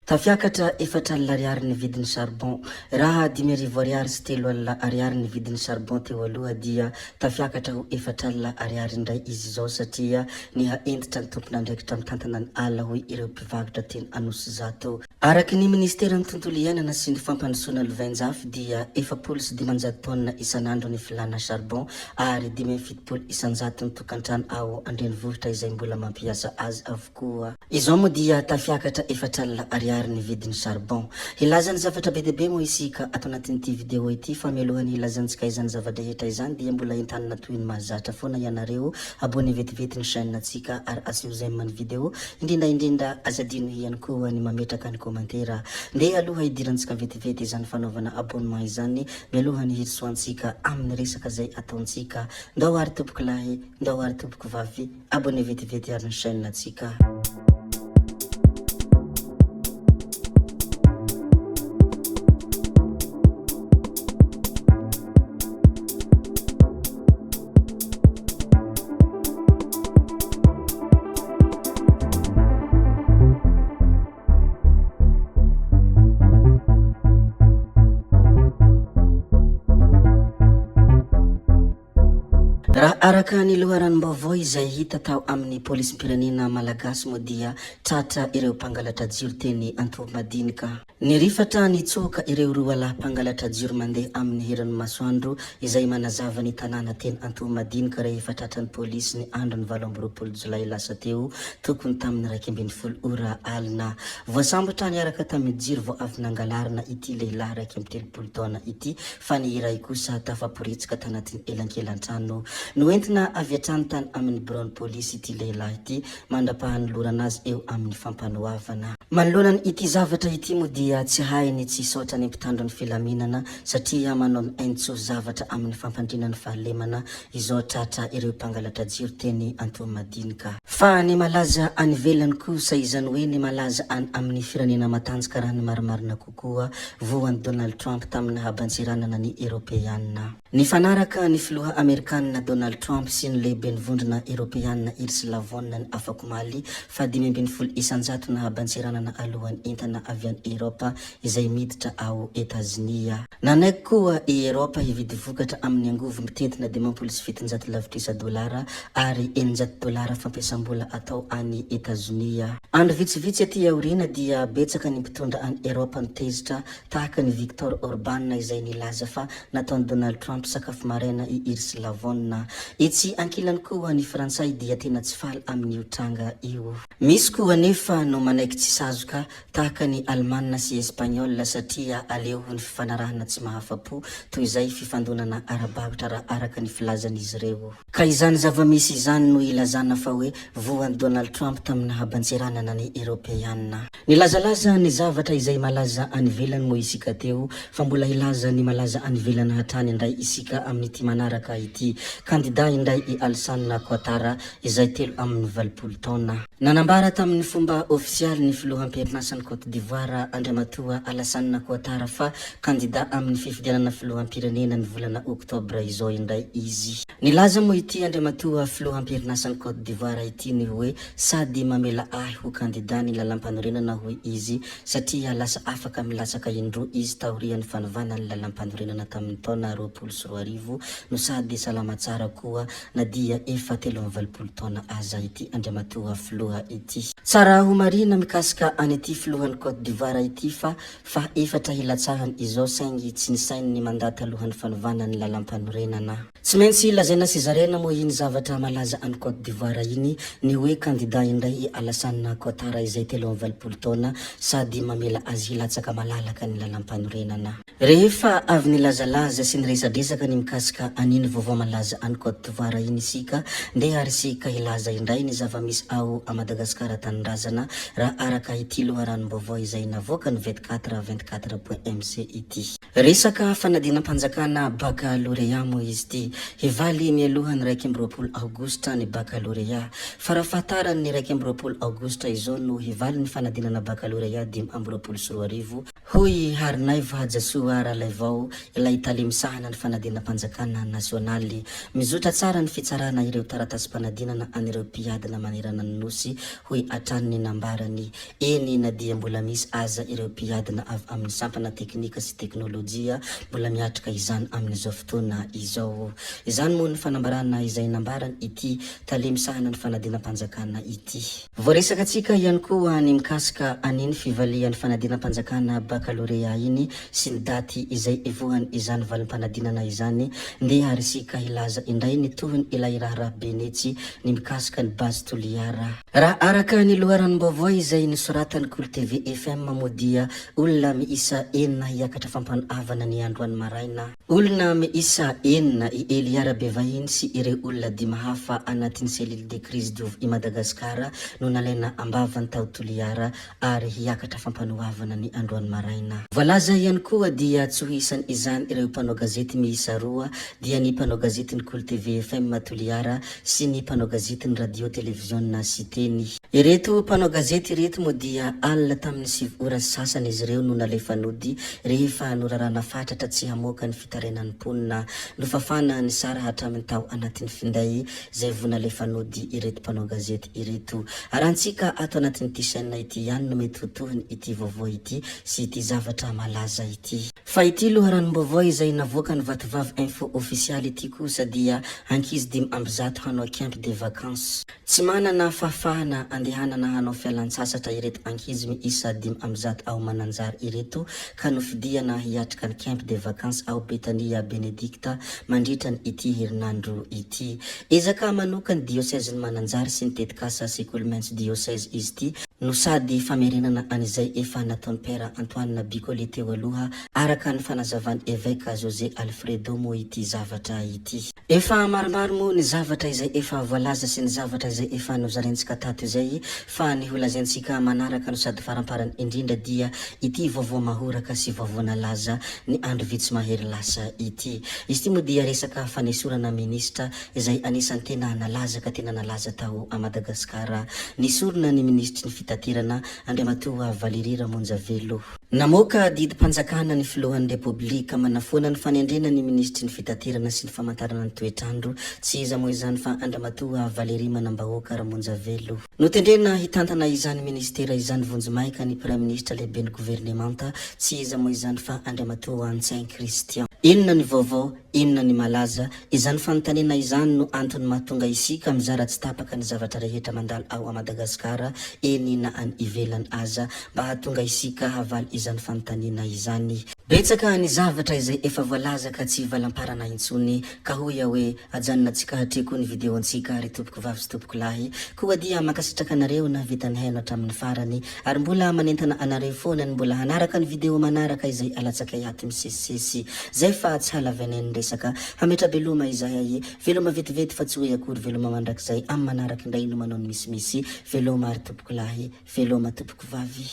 Tafiakatra 40 ariary ny vidin'ny charbon. Raha 5000 ariary sy 30 ariary ny vidin'ny charbon teo aloha dia tafiakatra ho 40 ariary indray izy izao satria niha hentitra ny tompon'andraikitra mitantana ny ala hoy ireo mpivarotra teny Anosizato. Araka ny minisiteran'ny tontolo iainana sy ny fampandrosoana lovainjafy dia 540 taonina isan'andro ny filàna charbon ary 75 isan-jaton'ny tokantrano ao an-drenivohitra izay mbola mampiasa azy avokoa. Izao moa dia tafiakatra 40 ariary ny vidin'ny charbon. Hilaza ny zavatra be dia be moa isika ato anatin'ity vidéo ity fa mialohan'ny hilazantsika izany zava-drehetra izany dia mbola entanina toy ny mahazatra foana ianareo abonné vetivety ny chaîne tsika ary asio j'aime ny vidéo indrindra indrindra aza adino ihany koa ny mametraka ny commentaire. Ndeha aloha hidirantsika vetivety izany fanaovana abonnement izany mialohan'ny hirosoantsika amin'ny resaka izay ataontsika. Ndao ary tompokolahy, ndao ary tompokovavy. Abonné vetivety ary ny chaîne tsika. Raha araka ny loharanom-baovao izay hita tao amin'ny polisim-pirenena malagasy moa dia tratra ireo mpangalatra jiro teny Antohomadinika. Nirifatra nitsoaka ireo roa lahy mpangalatra jiro mandeha amin'ny herin'ny masoandro izay manazava ny tanàna teny Antohomadinika rehefa tratran'ny polisy ny andron'ny 28 jolay lasa teo tokony tamin'ny 11 ora alina. Voasambotra niaraka tamin'ny jiro vao avy nangalarina ity lehilahy 31 taona ity fa ny iray kosa tafaporitsika tanatin'ny elankelan-trano. Noentina avy hatrany tany amin'ny biraon'ny polisy ity lehilahy ity mandra-pahanolorana azy eo amin'ny fampanoavana. Manoloana ity zavatra ity moa dia tsy hay ny tsy hisaotra ny mpitandro ny filaminana satria manao miaintso zavatra amin'ny fampandriana ny fahalemana izao tratra ireo mpangalatra jiro teny Antohomadinika. Fa ny malaza any ivelany kosa, izany hoe ny malaza any amin'ny firenena matanjaka raha ny marimarina kokoa, koa voan'i Donald Trump tamin'ny haban-tseranana ny Eropeana. Nifanaraka ny filoha Amerikanina Donald Trump sy ny lehiben'ny vondrona Eropeana Ursula von ny afakomaly fa 15 isan-jato na haban-tseranana alohan'ny entana avy any Eropa izay miditra ao Etazonia. Nanaiky koa i Eropa hividy vokatra amin'ny angovo mitentina 750 lavitrisa dolara ary 600 dolara fampiasam-bola atao any Etazonia. Andro vitsivitsy aty aoriana dia betsaka ny mpitondra any Eropa no tezitra, tahaka an'i Viktor Orban izay nilaza fa nataon'i Donald Trump sakafo maraina i Ursula von. Etsy ankilany koa ny Frantsay dia tena tsy faly amin'io tranga io. Misy koa anefa no manaiky tsy sazoka, tahaka ny Alemana sy Espagnol satria aleo ny fifanarahana tsy mahafa-po toy izay fifandonana ara-barotra raha araka ny filazan'izy ireo. Ka izany zava-misy izany no ilazana fa hoe voan'i Donald Trump tamin'ny haban-tseranana ny Eropeana. Nilazalaza ny zavatra izay malaza any ivelany moa isika teo fa mbola hilaza ny malaza any ivelany hatrany indray isika amin'ity manaraka ity. Kandida indray i Alassane Ouattara izay 83 taona. Nanambara tamin'ny fomba ofisialy ny filoham-perin'asan'i Côte d'Ivoire, Andriamatoa Alassane Ouattara fa kandida amin'ny fifidianana filoham-pirenena ny volana oktobra izao indray izy. Nilaza moa ity Andriamatoa filoham-perin'asan'i Côte d'Ivoire ity ny hoe sady mamela ahy ho kandida ny lalampanorenana hoy izy satria lasa afaka milatsaka indroa izy taorian'ny fanovana ny lalampanorenana tamin'ny taona 2020 no sady salama tsara koa na dia efa 83 taona aza ity Andriamatoa Filoha ity. Tsara ho marihina mikasika an'ity Filohan'i Cote d'Ivoire ity fa faha efatra hilatsahany izao saingy tsy nisainy ny mandat talohan'ny fanovana ny lalampanorenana. Tsy maintsy lazaina sy zaraina moa iny zavatra malaza any Cote d'Ivoire iny ny hoe kandida indray i Alassane Ouattara izay 83 taona sady mamela azy hilatsaka malalaka ny lalampanorenana. Rehefa avy nilazalaza sy niresadresaka ny mikasika an'iny vaovao malaza any Côte d'Ivoire iny isika, ndeha ary isika hilaza indray ny zava-misy ao a Madagasikara tanindrazana raha araka ity loharanom-baovao izay navoakan'ny 24 24 point mc ity. Resaka fanadinam-panjakana bakalorea moa izy ity. Hivaly mialoha ny 21 aogositra ny bakalorea. Farafahatarany ny 21 aogositra izao no hivaly ny fanadinana bakalorea 2025 Hoy i Harinaivo Hajasoa Ralaivao, ilay tale misahana ny fanadinam-panjakana nasionaly. Mizotra tsara ny fitsarana ireo taratasim-panadinana an'ireo mpiadina manerana ny Nosy. mihitsy, hoy hatrany ny nambarany. Eny na dia mbola misy aza ireo mpiadina avy amin'ny sampana teknika sy teknolojia mbola miatrika izany amin'izao fotoana izao. Izany moa ny fanambarana izay nambaran ity tale misahana ny fanadinam-panjakana ity. Voaresakantsika ihany koa ny mikasika an'iny fivalihan'ny fanadinam-panjakana bakalorea iny sy ny daty izay ivohan izany valim-panadinana izany. Ndeha ary isika hilaza indray ny tohiny ilay raharaha Benetsy ny mikasika ny Base Toliara. Raha araka ny loharanom-baovao izay nosoratan'ny Kolo TV FM moa dia olona miisa enina hiakatra fampanoavana ny androany maraina. Olona miisa enina, i Elia Rabevahiny sy ireo olona dimy hafa anatin'ny cellule de crise diovy i Madagasikara no nalaina am-bavany tao Toliara ary hiakatra fampanoavana ny androany maraina. Voalaza ihany koa dia tsy ho isan izany ireo mpanao gazety miisa roa dia ny mpanao gazetin'ny Kolo TV FM Toliara sy ny mpanao gazetin'ny Radio Televiziona Siteny. Ireto mpanao gazety ireto moa dia alina tamin'ny sivy ora sy sasany izy ireo no nalefa nody rehefa norarana fatratra tsy hamoaka ny fitarainan'ny mponina. Nofafana ny sary hatramin'ny tao anatin'ny finday izay voa nalefa nody ireto mpanao gazety ireto. Arahantsika ato anatin'ity chaîne ity ihany no mety ho tohiny ity vaovao ity sy ity zavatra malaza ity. Fa ity loharanom-baovao izay navoakan'ny Vatovavy Info Ofisialy ity kosa dia ankizy 105 hanao camp de vacances. Tsy manana fahafahana andehanana hanao fialan-tsasatra ireto ankizy miisa 105 ao Mananjary ireto ka nofidiana hiatrika ny camp de vacances ao Betania Benedicta mandritra ny ity herinandro ity. Ezaka manokan'ny diosezin'i Mananjary sy ny tetikasa Sekoly Maitso Dioseze izy ity no sady famerenana an'izay efa nataon'i Père Antoine Bicollet teo aloha araka ny fanazavan'i Eveka José Alfredo moa ity zavatra ity. Efa maromaro moa ny zavatra izay efa voalaza sy ny zavatra izay efa nozaraintsika tato izay fa ny ho lazaintsika manaraka no sady faramparany indrindra dia ity vaovao mahoraka sy vaovao nalaza ny andro vitsy mahery lasa ity. Izy ity moa dia resaka fanesorana minisitra izay anisan'ny tena nalaza ka tena nalaza tao Madagasikara. Nesorina ny minisitry ny fitaterana Andriamatoa Valéry Ramonjavelo. Namoaka didim-panjakana ny filohan'ny Repoblika manafoana ny fanendrena ny minisitry ny fitaterana sy ny famantarana ny toetr'andro, tsy iza moa izany fa Andriamatoa Valéry Manambahoaka Ramonjavelo. Notendrena hitantana izany minisitera izany vonjimaika ny praiminisitra lehiben'ny governemanta, tsy iza moa izany fa Andriamatoa Ntsay Christian. Inona ny vaovao? Inona ny malaza? Izany fanontaniana izany no antony mahatonga isika mizara tsy tapaka ny zavatra rehetra mandalo ao Madagasikara, eny na any ivelany aza, mba hahatonga isika havaly izany fanontaniana izany. Betsaka ny zavatra izay efa voalaza ka tsy hivalamparana intsony, ka hoy aho hoe ajanonantsika hatreo koa ny video-ntsika ry tompoko vavy sy tompoko lahy. Koa dia mankasitraka anareo nahavita nihaino hatramin'ny farany, ary mbola manentana anareo foana ny mbola hanaraka ny video manaraka izay alatsakay ato misesisesy. Zay fa tsy halavainay ny resaka. Hametra-beloma izahay. Veloma vetivety fa tsy hoe akory veloma mandrakizay. Amin'ny manaraka indray no manao ny misimisy. Veloma ary tompokolahy. Veloma tompokovavy.